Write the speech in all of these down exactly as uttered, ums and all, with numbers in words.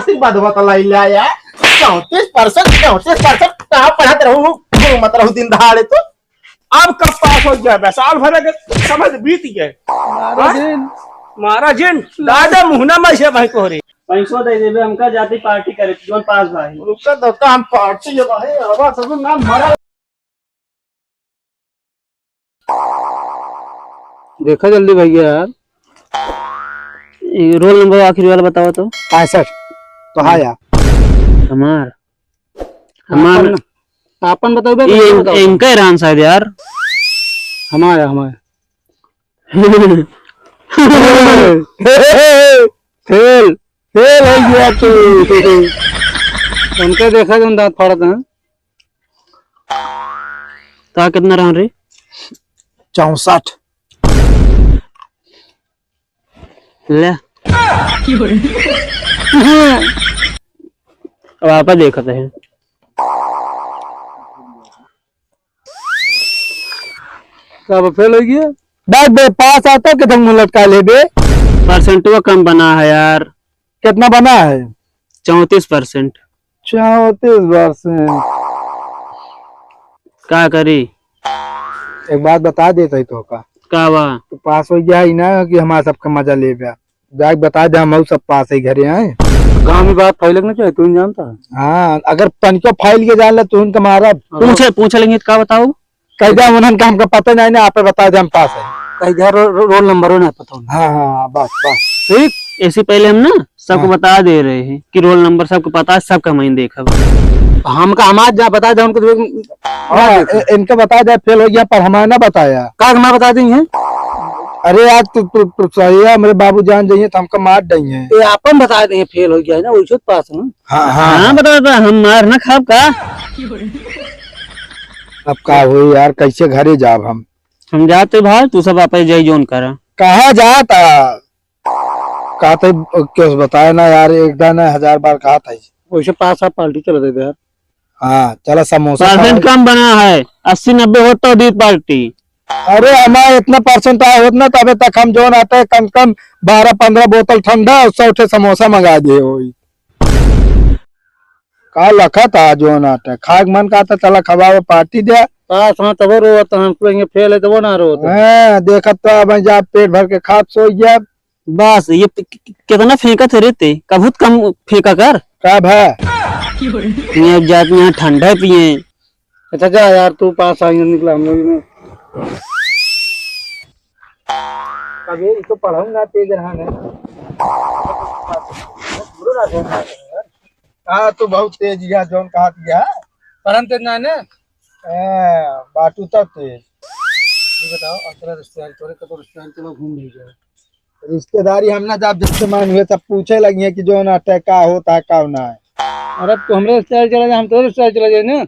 आशीर्वाद बतलाई ले आया। चौंतीस परसेंट, चौंतीस परसेंट, कहाँ पढ़त रहू, घूमत रहू दिन दहाड़े तो। अब कब पास हो जाए बे? साल भर के समय बीत गए। मारा हाँ? जिन। मारा जिन। दादा मुहना में से भाई तोहरे। पैसो दे देबे हमका, जाती पार्टी करे, जोन पास भाई। रुका तो का हम पार्टी ये भाई, अब सब नाम मरा। देखा जल्दी भैया यार, ये रोल नंबर आखिरी वाला बतावा तो। पैंसठ। तो हाँ यार। हमार। हमार। आपन, आपन बताओ बे, ये कैसे इनका, बताओ? इनका ईरान साहब यार। हमारा, हमारा। फेल, फेल हो गया तू। उनका देखा जौन दांत फाड़त हैं। ता कितना रहन रे? चौसठ। ले। अब आपा देखत हैं। का अब फेल हो गया? देख बे, पास आता के तुम लटका ले बे। परसेंटवा कम बना है यार। कितना बना है? चौंतीस परसेंट। चौंतीस परसेंट। का करी? एक बात बता देत ही तो का। का बा? तू पास हो गया ही ना कि हमारा सबका मजा ले बे। जाके बता दे, हम सब पास ही घरे आए। गाँव में बात फैलक ना चाहिए, तू नहीं जानता। हाँ, अगर तनिको फैल के जान ले, तू उनका मारब। पूछे, पूछे लेंगे तो का बताऊ? कह दे उन्हन का हमका पता नहीं ना, आपे बता दे, हम पास है। कह दे रो-, रो-, रोल नंबरो ना पता होना। हाँ, हाँ, हाँ, बस, बस। ठीक? ऐसे पहले हम ना सबको हाँ। बता दे रहे हैं कि रोल नंबर सबको पता है, सबका हम देखब। तो हमका हमार जा बता दे, उनको तो हाँ, हाँ, ए-, इनका बता दे, फेल हो गया, पर हमारा ना बताया। का हमारा बता देंगे? अरे यार, तू, तू, तू सही है, मेरे बाबू जान जाइए तो हमका मार देंगे। ये आपन बता देंगे, फेल हो गया है ना, वैसे तो पास है ना। हाँ, हाँ, हाँ, हाँ। बता, बता, हम मार ना खाब का? अब का होई यार, कैसे घरे जाब हम? हम जाते भाई, तू सब आपे जाई जोन करा। कहाँ जाता? कहते केस बताए ना यार, एक दाना हजार बार कहा था। वैसे पास आप पार्टी चला देते यार। हाँ, चला समोसा परसेंट खावा। कम बना है, अस्सी नब्बे होत तो दी पार्टी। अरे हमारा इतना परसेंट आया होत ना, तबे तक हम जोन आटे कम से कम बारह पन्द्रह बोतल ठंडा और सौ ठे समोसा मंगा दिए होई। का लखत आ जोन आटे, खाए के मन का तो चला खवावे पार्टी दे। पास हाँ तबो रोवत, हम कहेंगे फेल है तबो ना रोवत। हाँ, देखत तो अब जा पेट भर के खात सो गया। बस, ये कि-, कि-, कितना फेंकत है रे ते? कभू त कम फेंका कर। का भा? ये अब जात यहाँ ठंडा पिए। अच्छा, जा यार, तू पास आएंगे, निकला हम लोग में। अबे, इसको पढ़ाऊंगा, तेज रहा है। हाँ, तू बहुत तेज गया, जौन कहा दिया। पढ़न तेज ना है ना? हाँ, बाटू तब तेज। ये बताओ, और तेरा रिश्तेदारी, तोरे कतो रिश्तेदारी चलो घूम नहीं जाए। रिश्तेदारी हम ना जाब, जब से मान हुए, सब पूछे लगी है कि जौन आटे का होता है, का ना है। अरे, तू हमरे रिश्तेदारी चला जा, हम तोरे रिश्तेदारी चला जाए ना।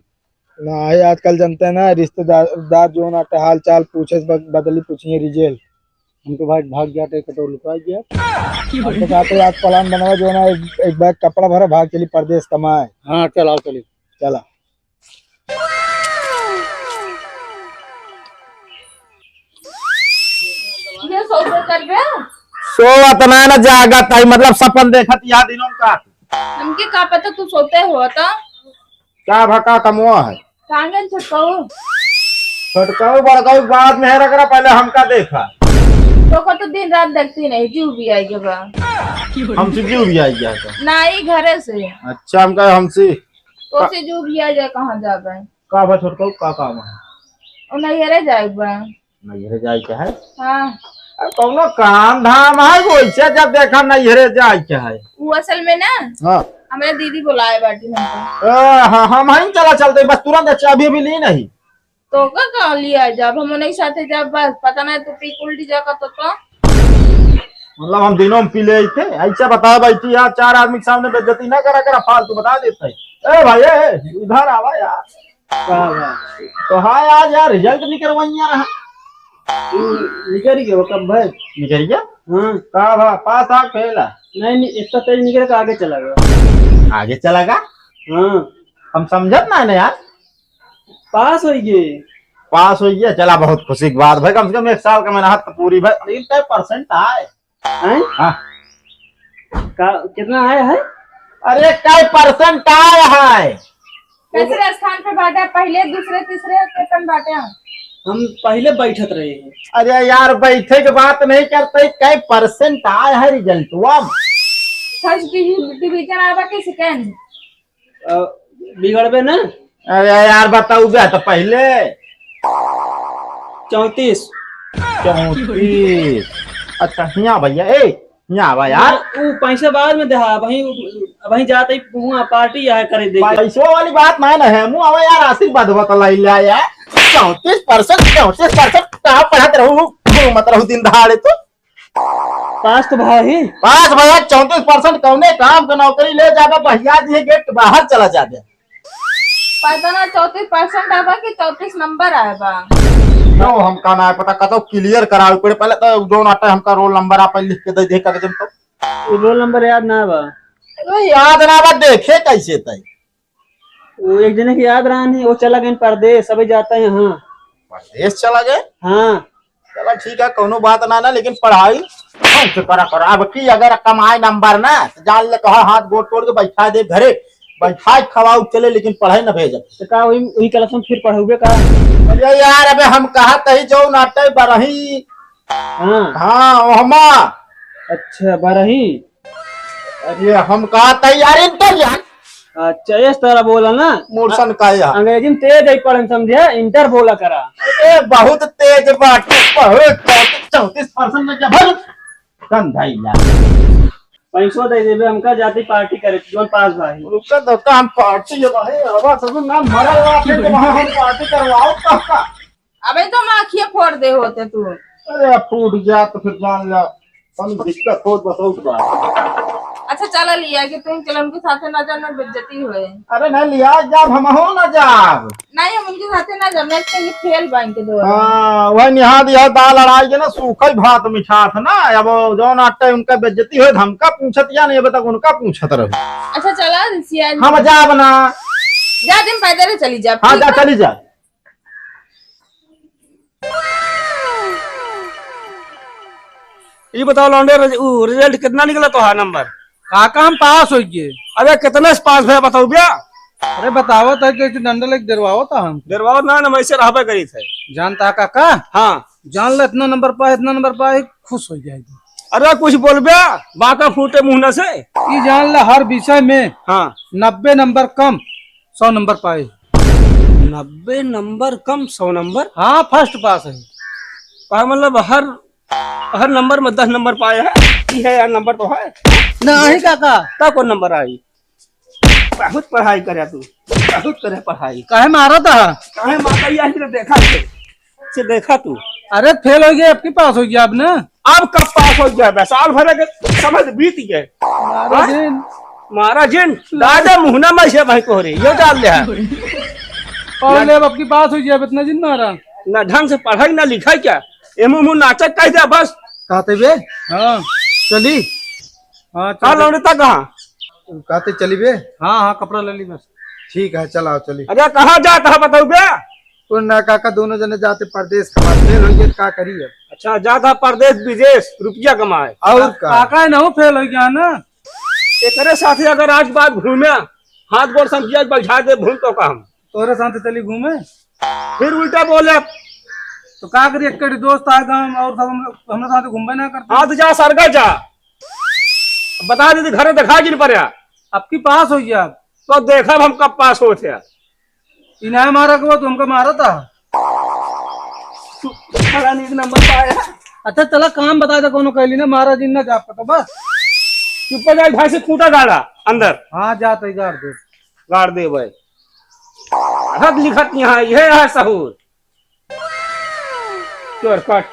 ना है, आजकल जनते ना, रिश्तेदार, दार जौन आटे हाल चाल पूछे से बद-, बदली पूछिए रिजेल। हम तो भाई भाग गया, तो कतो लुका गया। हम तो कहते आज प्लान बनावा, जौन है, एक, एक बैग कपड़ा भरा, भाग चली परदेस कमाए। हाँ, चल आओ, चली। चला। ये सो सो कर बे? सोवत ना, ना जागत है, मतलब सपन देखत या दिनों का। हमके का पता तू सोते हो तो? का भा का कमवा है? कहाँ गए छोटकाऊ? छोटकाऊ बड़काऊ बाद में है, रख रहा, पहले हमका देखा। तो को तो दिन रात देखती नहीं, जीव भी आई गया बा। हमसे जीव भी आई गया था। ना, ई घरे से। अच्छा, हमका हमसे तो का- से जीव भी आई जाए, कहाँ जाबे? का बा छोटकाऊ, का काम है? ओ नैहरे जाए बा। नैहरे जाए के है? हाँ। अरे कौनो काम धाम है, वैसे जब देखा नैहरे जाए के है। वो असल में ना, हाँ। हमारे दीदी बुलाए बाटी हमको। ए, हाँ, हम ही चला चलते, बस तुरंत, अच्छा, अभी, अभी ली नहीं। तो का, का लिया जब हम उन्हीं साथे जब बस, पता नहीं तू पी के उल्टी जा का तो, तो। मतलब हम दिनों में पी ले थे, ऐसे बता बैठी यार, चार आदमी के सामने बेइज्जती ना करा करा, फालतू बता देते हैं। ए भाई, ए, ए, इधर आवा यार। का बा? तो हाँ यार, यार, रिजल्ट निकलवाइया रहा। तू निकल गयो कब भाई? निकल गया? हाँ। का बा, पास आ, फेल आ? नहीं, नहीं, इतना तेज निकल के आगे चला गया। आगे चला गया? हाँ। हम समझत ना है ना यार। पास हो गए। पास हो गया, चला, बहुत खुशी की बात भाई, कम से कम एक साल का मेहनत तो पूरी भाई। लेकिन कै परसेंट आए? हैं? हाँ। का, कितना आया है? अरे, कै percent आय है? तीसरे स्थान पे बाटे, पहले, दूसरे, तीसरे, केतन बाटे? हम पहले बैठत रहे हैं। अरे यार, बैठे के बात नहीं करते, कै percent आय है resultवा? First divi-, division आवा कि second? अ, बिगड़बे ना। अरे यार, बताऊ बे तो पहले। चौंतीस। चौंतीस। अच्छा, हियाँ भैया, ए, हियाँ आवा यार। उ पैसा बाद में देहा, अबहीं, अबहीं जात ही हुआँ party यहाँ करे दे। पैसवा वाली बात ना, ना है, मुँह आवा यार, आशीर्वाद बतलाई ला यार। चौंतीस percent, चौंतीस percent, का पढ़त रहू, घूमत रहू दिन दहाड़े तो। पास तो भाई। पास भैया, चौंतीस percent कौने काम के नौकरी ले जाबे, बहिया दिए gate बाहर चला जाबे। पता ना चौंतीस percent आबा कि चौंतीस number आबा। क्यों हमका ना पता, कतो clear करावे पड़े। पहले तो जो नाटे हमका roll number आप लिख के दे दे कागज में तो। वो roll number याद ना बा। अरे याद ना बा, देखे कैसे तय? वो एक जने के याद रहा नहीं, वो चला गए परदेश, अभी जाता है यहाँ। परदेश चला गए? हाँ। चला ठीक है, कौनो बात ना, ना, लेकिन पढ़ाई ढंग से करा करो। अब की अगर कमाए number ना, तो जान ले कहा हाथ गोड़ तोड़ के बैठा दे घरे, बैठा के खवाऊ चले, लेकिन पढ़ाई न भेजब। तो का वही, वही class में फिर पढ़ाऊबे का? अरे यार, अबे हम कहा तही जो नाटे बरही। हाँ। हाँ, ओहमा। अच्छा, बरही। अरे हम कहा तही यार, inter यार। अच्छा, इस तरह बोला ना। मूर्छन का या। अंग्रेजी में तेज है, पढ़न समझे, inter बोला करा। ए, बहुत तेज बाटे, बहुत, बहुत, चौंतीस percent में जब हम कंधाई यार। पैसो दे देबे हमका, जाती party करे, जोन पास भाई। रुका तो काम party है भाई, अब सब ना मरा हुआ थे, तो वहाँ हम party करवाओ तो का? अबे तो हम आँखिए फोड़ दे होते तू। अरे, अब फूट जा तो फिर जान जा, तनी दिक्कत हो, बस और का। अच्छा, चला लिया कि तुम चल उनके साथे ना जाना, बेइज्जती होए। अरे नहीं लिया, जाब हम हो ना जाब। नहीं, हम उनके साथे ना जाब, नहीं तो ये फेल बन के दो। हाँ, वही निहाद यह दाल अड़ाई के ना, सूखा ही भात मिठात ना, अब जौन आटे उनका बेइज्जती होए, हमका पूछत या नहीं, अबे तक उनका पूछत रहो। अच्छा, चला सिया। हम जाब ना। जा, तुम पैदल ही चली जा, हाँ, ठीक जा, बा? चली जा। ई बताओ लौंडे, रिज-, उ, result कितना निकला तोहार number? काका, हम पास होइ गए। अरे, कितने से पास भया, बताओ भैया। अरे, बतावत है कि डंडा लेके डरवावत है हम। डरवावत ना, ना, हम ऐसे रहबे करी थे। जानता है काका? हाँ। जान ले, इतना number पाए, इतना number पाए, खुश हो जाएगी। अरे, कुछ बोल भैया, बाका फूटे मुँह न से। ई जान ले, हर विषय में हाँ। नब्बे number कम, सौ number पाए। नब्बे number कम, सौ number? हाँ, first पास है। का मतलब हर, हर number में दस number पाए है? ई है यार, number तो है। नहीं काका। तब कौन number आई? बहुत पढ़ाई करे तू, बहुत करे पढ़ाई। काहे मारा था? काहे मारा, ये आखिर देखा से, से देखा तू। अरे फेल हो गया, अब की पास हो गया अब ना। अब कब पास हो गया बे? साल भर के समझ बीत गए। मारा हाँ? जिन। मारा जिन, दादा मुहना में से भाई तोहरे, यो डाल दे है। पढ़ ले, अब की पास हो गया, अब इतना जिन मारा। ना ढंग से पढ़ाई ना लिखाई क्या? एमू मुँह नाचक कह दे बस। कहते बे? हाँ। चली। हाँ, चल कहाँ दे। लौंडे तक कहाँ? कहते चली बे? हाँ, हाँ, कपड़ा ले ली बस। ठीक है, चलाओ, चली। अरे कहाँ जात है बताऊ बे? उन ना काका दोनों जने जाते परदेस कमाए, फेल हो गए तो का करी अब? अच्छा, जात है परदेस विदेश रुपया कमाए। और का? काका ना हो फेल हो गया ना। एकरे साथे अगर आज बाद घूमे, हाथ गोड़ समझिया बैठा दे भूल तो का हम। तोरे साथ चली घूमे? फिर उल्टा बोले। तो का करी, एक दोस्त आए तो हम और सब हम, हमरे साथ घूमबे ना करते। हाँ, तो जा सरगा जा। बता दे, घरे देखा जिन पर। अब की पास हो गया। तो देखब हम कब पास होत है। इनाय मारा के बाद हमका मारा था। बड़ा नीक नंबर पाया। अच्छा, चला काम बता दे, कोनो कहली ना, मारा जिन ना जाप तो बस। चुप जाए, भाई से खूंटा गाड़ा अंदर। हाँ, जा तो गाड़ दे। गाड़ दे भाई। हद लिखत यहाँ, ये है सहूर। चोरकट।